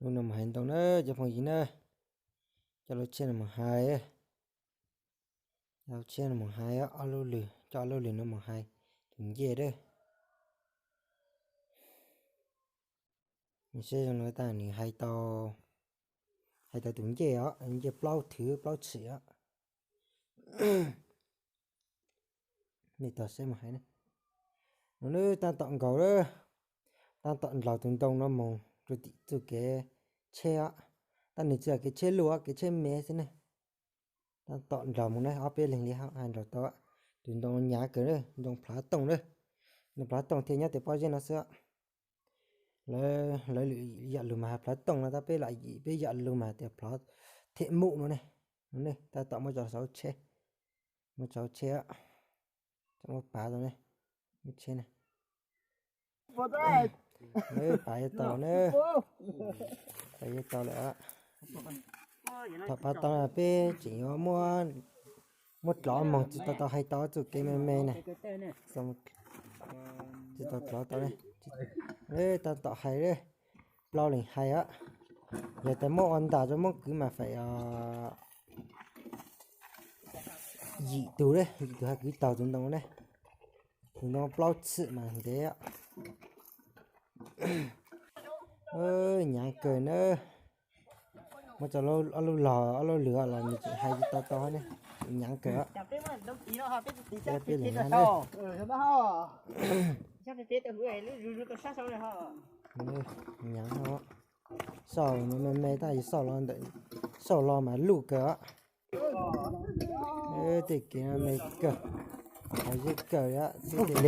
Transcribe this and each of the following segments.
Lub no mus hais ntoo na cov phooj ywg na. Coj lub tsheb no mus hais, coj lub tsheb no mus hais ob lub lwm, coj ob lub lwm no mus hais tus ncej dab. Nws seb zoo no tag nws hais tau, hais tau tus ncej os, ncej plaub thwv plaub tshim os. Nej tog seb mus hais na. Nws tab tom nkaus lawm, tab tom ndlaug tus ntoo no mus rau tim txoj kev tsheb os. Tab nws tsis yog kev tsheb luj os, kev tsheb me xwb ne. Tab tom ndlaug mus na, ob peb leeg li hais ndlaug tau. Tus ntoo nyav kawg na, ntoo plhav tooj na. Ntoo plhav tooj thiaj nyob tias pob zeb no xwb. Lawv lwm yam lus mas hais plhav tooj no, tab peb lam yim peb yam lus mas tias plhav them mum no ne. No ne, tab tom muab tso saum tsheb, muab tso tsheb, tso muab pav tau ne, muab tsheb ne. Pav yuav tau na, pav yuav tau lawm. Thaum pav tau peb tseem yuav muab dlov moog tsis tau tau hais tau txuj kev me me na. Tsis tau dlov tau, tab tom hais, plaub leeg hais os. Yog tas muab ua ntas rau Hmoob kwv mas faim yim tug, yim tug hais kwv taug tus ntoo ne. Tus ntoo plaub tshim mas ntev. Nyav kawg na. Muab tso ob lub log ob lub lwg los nws tseem hais tsis tau tau ne. Nyav kawg. Peb leeg nyav na. Nyav, xauj me me tab sis xauj los ntawm, xauj los mas luj kawg os. Tej kev no me kawg, qhov zeb kawg li, teb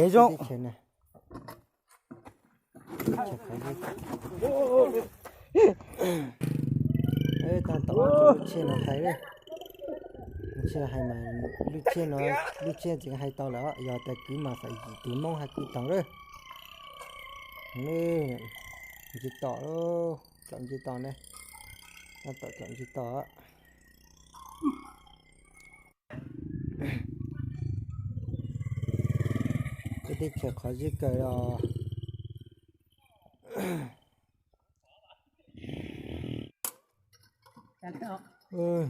chaws na. Tab tom lub tsheb no hais, lub tsheb hais mas, lub tsheb no, lub tsheb tseem hais tau lawm, yog tas kwv mas faim yim tug Hmoob hais kwv taug lawm. Nce toj, tlaum nce toj ne, tab tom tlaum nce toj. Peb teb chaws qhov zeb kawg os.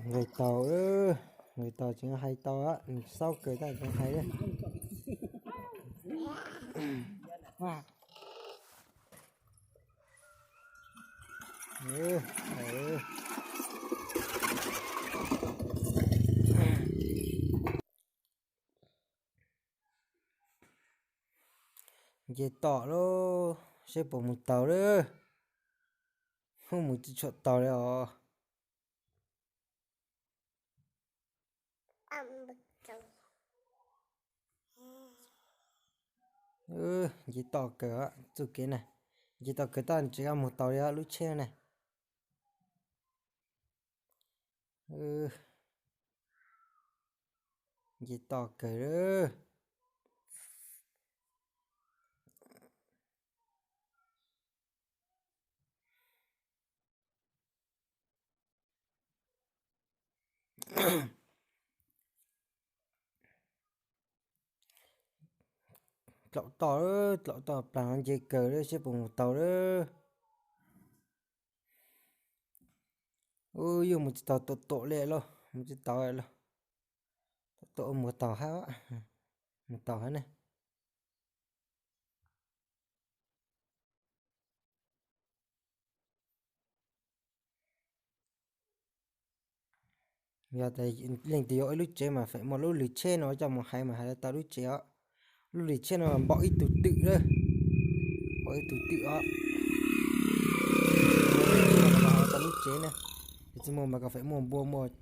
Nqis taug, nqis taug tseem hais tau, nws xaub kawg tab tseem hais. Nce tom lauj, seb puas mus taus lawm. Mus tsis tshua taus li os. Nce tom kawg txuj kev na, nce tom kawg tab tsis kam mus taus li lub tsheb na. Nce tom kawg. Tlaum toj, tlaum toj plag no nce kawg lawm, seb puas mus taus lawm. Ub, yuav mus tsis taus, tuam tuam li lauj, mus tsis taus lauj. Tuam tuam mus taus hab, mus taus hab ne. Yog tas leej twg yuav ib lub tsev mas feem muaj lub lwg tsheb no coj mus hais mas hais tau lub tsev os. Lub lwg tsheb no npaum ib tug twm lawm, npaum ib tug twm os. Tau lub tsev na, tsis muaj mas kom feem muaj npua muaj.